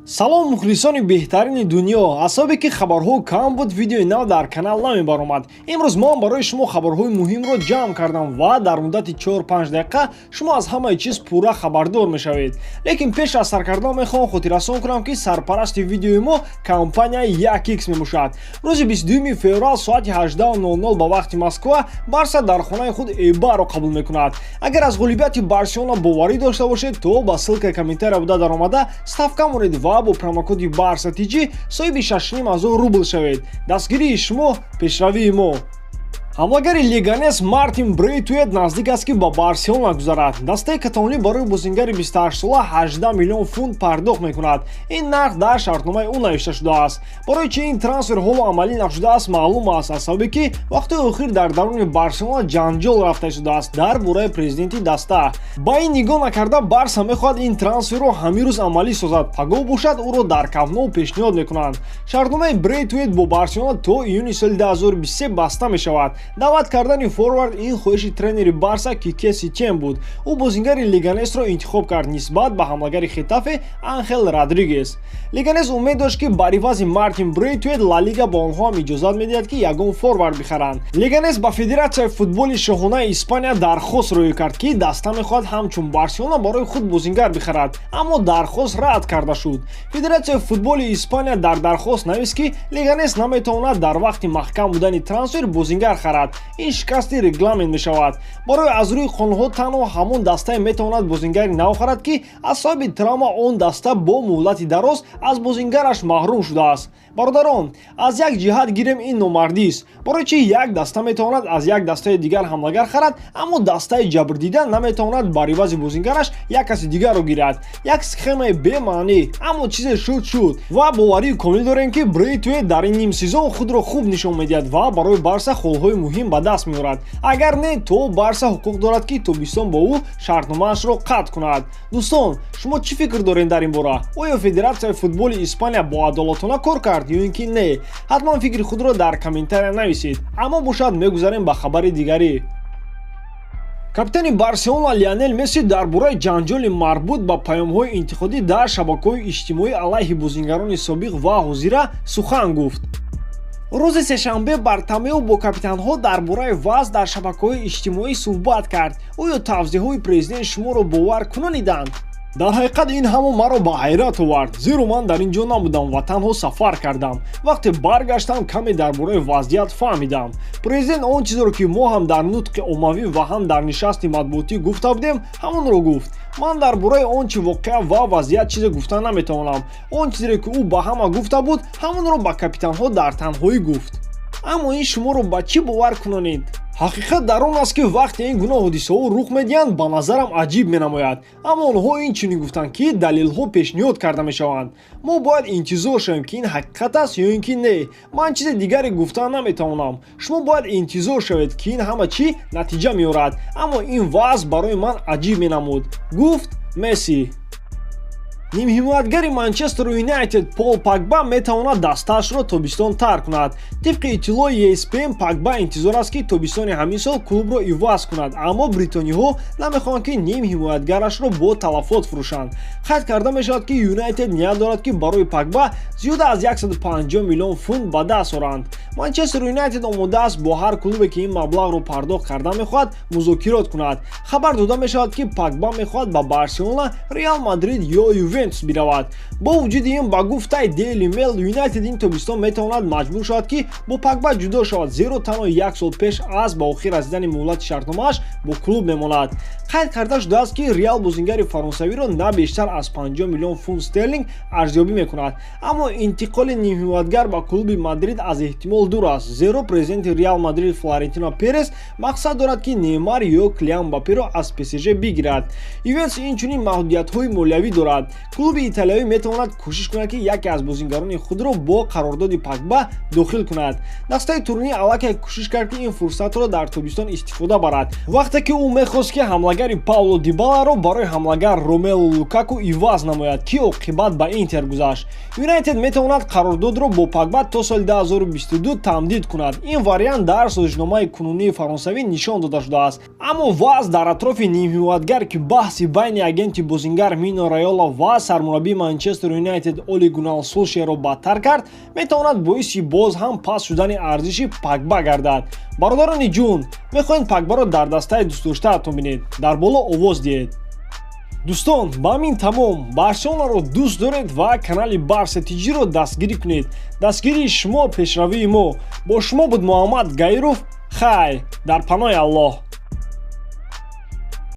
Салом, мухлисони беҳтарини дунё! Аз сабабе ки хабарҳо кам буд, видеои нав дар канал намебаромад. Имрӯз мо барои шумо хабарҳои муҳимро ҷамъ кардам ва дар муддати 4-5 дақиқа шумо аз ҳамаи чиз пурра хабардор мешавед. Лекин пеш аз сар кардан мехоҳам хотиррасон кунам, ки сарпарасти видеои мо компанияи 1x мебошад. Рӯзи 22 феврал соати 18:00 ба вақти Москва Барса дар хонаи худ Эйбарро қабул мекунад. Агар аз ғолибияти Барселона боварӣ дошта бошед, то ба ссылкаи комментария буда даромада, ставка монед ва бо промокоди Барса TG соҳиби 6500 рубл шавед. Дастгирии шумо — пешравии мо. Ҳамлагари Леганес Мартин Брейтуэт наздик аст, ки ба Барселона гузарад. Дастаи каталонӣ барои бозингари 28сола 18 миллион фунт пардохт мекунад. Ин нарх дар шартномаи ӯ навишта шудааст. Барои чи ин трансфер ҳоло амалӣ нашудааст, маълум аст, аз сабабе ки вақтҳои охир дар даруни Барселона ҷанҷол рафта шудааст дар бораи президенти даста. Ба ин нигоҳ накарда, Барса мехоҳад ин трансферро ҳамин рӯз амалӣ созад. Пагоҳ бошад, ӯро дар Камп Ноу пешниҳод мекунанд. Шартномаи Брейтуэт бо Барселона то июни соли 2023 баста мешавад. Даъват кардани форвард ин хоҳиши тренери Барса Кике Сетиен буд. Ӯ бозингари Леганесро интихоб кард нисбат ба ҳамлагари Хетафе Анхел Родригес. Леганес умед дошт, ки бар ивази Мартин Брейтуэт Ла Лига ба онҳо ҳам иҷозат медиҳад, ки ягон форвард бихаранд. Леганес ба Федератсияи футболи шоҳонаи Испания дархост роӣ кард, ки даста мехоҳад ҳамчун Барселона барои худ бозингар бихарад, аммо дархост рад карда шуд. Федератсияи футболи Испания дар дархост навист, ки Леганес наметавонад дар вақти маҳкам будани трансфер бозингар харад. Ин шикасти регламент мешавад. Барои аз рӯи қонунҳо танҳо ҳамон дастае метавонад бозингари нав харад, ки аз сабаби травма он даста бо муҳлати дароз аз бозингараш маҳрум шудааст. Бародарон, аз як ҷиҳат гирем, ин номардист. Барои чи як даста метавонад аз як дастаи дигар ҳамлагар харад, аммо дастаи ҷабрдида наметавонад бар ивази бозингараш як каси дигарро гирад? Як схемаи бемаънӣ, аммо чизе шуд, шуд. Ва боварии комил дорем, ки Брейтуэт дар ин нимсезон худро хуб нишон медиҳад ва барои Барса холҳои муҳим ба даст меорад. Агар не, то Барса ҳуқуқ дорад, ки тобистон бо ӯ шартномаашро қатъ кунад. Дӯстон, шумо чӣ фикр доред дар ин бора? Оё Федератсияи футболи Испания боадолатона кор кард ё ин ки не? Ҳатман фикри худро дар комментария нависед. Аммо бошад, мегузарем ба хабари дигарӣ. Капитани Барселона Лионел Месси дар бораи ҷанҷоли марбут ба паёмҳои интиқодӣ дар шабакаҳои иҷтимоӣ алайҳи бозингарони собиқ ва ҳозира сухан гуфт. Рӯзи сешанбе Бартомеу бо капитанҳо дар бораи вазъ дар шабакаҳои иҷтимоӣ суҳбат кард. Оё тавзеҳҳои президент шуморо бовар кунониданд? Дар ҳақиқат, ин ҳамо маро ба ҳайрат овард, зеро ман дар ин ҷо набудам ва танҳо сафар кардам. Вақте баргаштам, каме дар бораи вазъият фаҳмидам. Президент он чизеро, ки мо ҳам дар нутқи оммавӣ ва ҳам дар нишасти матбуотӣ гуфта будем, ҳамонро гуфт. Ман дар бораи он чи воқеа ва вазъият чизе гуфта наметавонам. Он чизере, ки ӯ ба ҳама гуфта буд, ҳамонро ба капитанҳо дар танҳоӣ гуфт. Аммо ин шуморо ба чӣ бовар кунонид? Ҳақиқат дар он аст, ки вақте ин гуна ҳодисаҳо рух медиҳанд, ба назарам аҷиб менамояд. Аммо онҳо инчунин гуфтанд, ки далелҳо пешниҳод карда мешаванд. Мо бояд интизор шавем, ки ин ҳақиқат аст ё ин ки не. Ман чизи дигаре гуфта наметавонам. Шумо бояд интизор шавед, ки ин ҳама чӣ натиҷа меорад, аммо ин вазъ барои ман аҷиб менамуд, гуфт Месси. Нимҳимоятгари Манчестер Юнайтед Пол Пагба метавонад дастаашро тобистон тарк кунад. Тибқи иттилои ESPN, Пагба интизор аст, ки тобистони ҳамин сол клубро иваз кунад, аммо бритониҳо намехоҳанд, ки нимҳимоятгарашро бо талафот фурӯшанд. Қайд карда мешавад, ки Юнайтед ният дорад, ки барои Пагба зиёда аз 150 миллион фунт ба даст оранд. Манчестер Юнайтед омода аст бо ҳар клубе, ки ин маблағро пардохт карда мехоҳад, музокирот кунад. Хабар дода мешавад, ки Пагба мехоҳад ба Барселона, Реал Мадрид ё Ювентус биравад. Бо вуҷуди ин, ба гуфтаи Дейли Мел, Юнайтед ин тобистон метавонад маҷбур шавад, ки бо Пагба ҷудо шавад, зеро танҳо як сол пеш аз ба охир расидани муҳлати шартномааш бо клуб мемонад. Қайд карда шудааст, ки Реал бозингари фаронсавиро на бештар аз 50 миллион фунт стерлинг арзёбӣ мекунад. Аммо интиқоли нимҳимоятгар ба клуби Мадрид аз эҳтимол дур аст, зеро президенти Реал Мадрид Флорентино Перес мақсад дорад, ки Неймар ё Килиан Мбапперо аз ПСЖ бигирад. Ювентус инчунин маҳдудиятҳои молиявӣ дорад. Клуби италиявӣ метавонад кӯшиш кунад, ки яке аз бозингарони худро бо қарордоди Пагба дохил кунад. Дастаи туринӣ аллакай кӯшиш кард, ки ин фурсатро дар тобистон истифода барад, вақте ки ӯ мехост, ки ҳамлагари Пауло Дибаларо барои ҳамлагар Ромело Лукаку иваз намояд, ки оқибат ба Интер гузашт. Юнайтед метавонад қарордодро бо Пагба то соли 2022 32 тамдид кунад. Ин вариант дар созишномаи кунунии фаронсавӣ нишон дода шудааст. Аммо вазъ дар атрофи нимҳимоятгар, ки баҳси байни агенти бозингар Мино Райола ва сармураббии Манчестер Юнайтед Оли Гуннар Сулшерро бадтар кард, метавонад боиси боз ҳам паст шудани арзиши Пагба гардад. Бародарони ҷун, мехоҳед Пагбаро дар дастаи дӯстдоштаатон бинед? Дар боло овоз диҳед. Дӯстон, ба ҳамин тамом. Барселонаро дӯст доред ва канали Барса Тиҷиро дастгирӣ кунед. Дастгирии шумо пешравии мо. Бо шумо буд Муҳаммад Гаиров. Хай, дар паноҳи Аллоҳ.